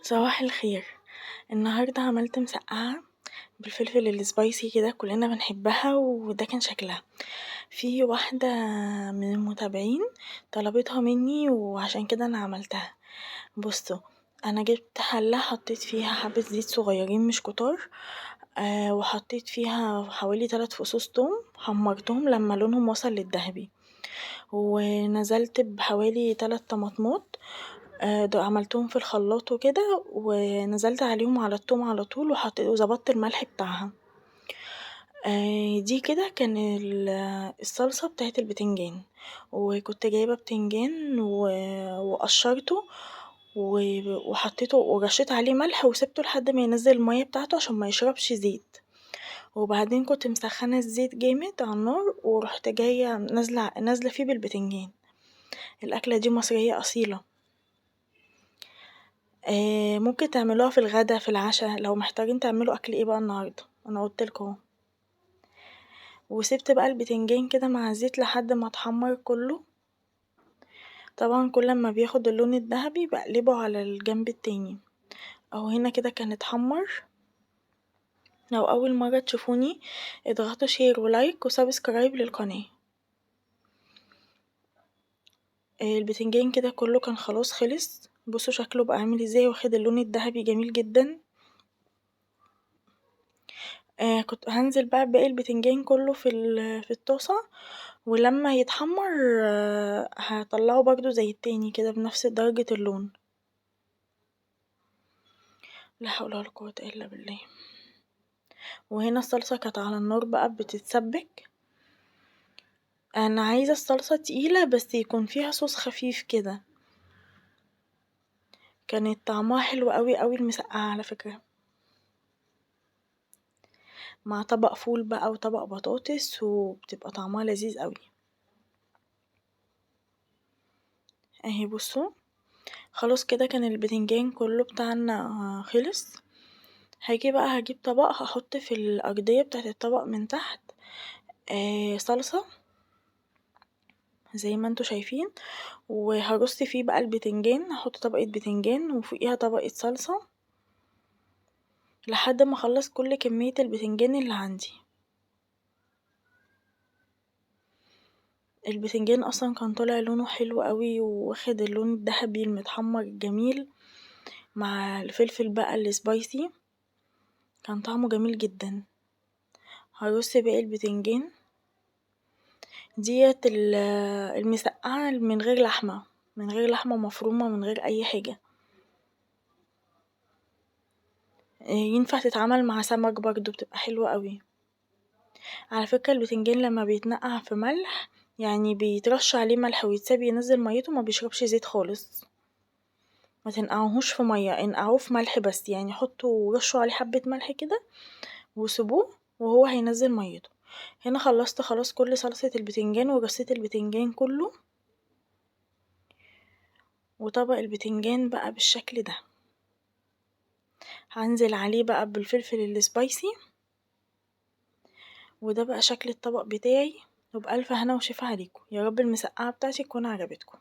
صباح الخير. النهاردة عملت مسقعة بالفلفل ال spicy كده، كلنا بنحبها، وده كان شكلها. في واحدة من المتابعين طلبتها مني وعشان كده أنا عملتها. بصوا، أنا جبت حلة حطيت فيها حبة زيت صغيرين مش كتار، وحطيت فيها حوالي 3 فصوص توم، حمرتهم لما لونهم وصل للذهبي، ونزلت بحوالي 3 طماطمات، عملتهم في الخلاط وكده، ونزلت عليهم على التوم على طول، وظبطت الملح بتاعها. دي كده كان الصلصة بتاعت البتنجان، وكنت جايبة بتنجان وقشرته وحطيته ورشيت عليه ملح وسبته لحد ما ينزل المية بتاعته عشان ما يشربش زيت. وبعدين كنت مسخنة الزيت جامد على النار، ورحت جاية نازلة فيه بالبتنجان. الأكلة دي مصرية أصيلة، ممكن تعملوها في الغدا في العشاء لو محتاجين تعملوا أكل ايه بقى النهاردة، أنا قلتلكوا اهو. وسبت بقى البتنجان كده مع الزيت لحد ما اتحمر كله. طبعا كل ما بياخد اللون الذهبي بقلبه على الجنب التاني. اهو هنا كده كان اتحمر. لو اول مرة تشوفوني اضغطوا share و like و subscribe للقناة. البتنجان كده كله كان خلاص خلص. بصوا شكله بقى عامل ازاي، واخد اللون الذهبي جميل جدا. كنت هنزل بقى باقي البتنجان كله في الطاسة، ولما يتحمر هطلعه برضو زي التاني كده بنفس درجة اللون. لا حول ولا قوة إلا بالله. وهنا الصلصة كانت على النار بقى بتتسبك. أنا عايزة الصلصة تقيلة بس يكون فيها صوص خفيف كده. كانت طعمها حلو قوي قوي المسقعة على فكرة، مع طبق فول بقى وطبق بطاطس، وبتبقى طعمها لذيذ قوي. اهي بصوا خلاص كده كان البتنجان كله بتاعنا خلص. هاجي بقى هجيب طبق هحط في الأرضية بتاعت الطبق من تحت صلصة زي ما انتوا شايفين، وهرص فيه بقى البتنجان. هحط طبقة بتنجان وفوقيها طبقة صلصة لحد ما اخلص كل كمية البتنجان اللي عندي. البتنجان اصلا كان طالع لونه حلو قوي، واخد اللون الذهبي المتحمر الجميل مع الفلفل بقى السبايسي، كان طعمه جميل جدا. هرص باقي البتنجان. ديت المسقعة من غير لحمة، من غير لحمة مفرومة، من غير اي حاجة. ينفع تتعمل مع سمك برضو، بتبقى حلوة قوي. على فكرة البتنجان لما بيتنقع في ملح، يعني بيترش عليه ملح ويتساب ينزل ميته، ما بيشربش زيت خالص. ما تنقعوهوش في مية، انقعوه في ملح بس، يعني حطوا رشوا عليه حبة ملح كده وسيبوه وهو هينزل ميته. هنا خلصت خلاص كل صلصة البتنجان ورصيت البتنجان كله، وطبق البتنجان بقى بالشكل ده. هنزل عليه بقى بالفلفل السبايسي، وده بقى شكل الطبق بتاعي. وبألف هنا وشفا عليكم، يا رب المسقعة بتاعتي تكون عجبتكم.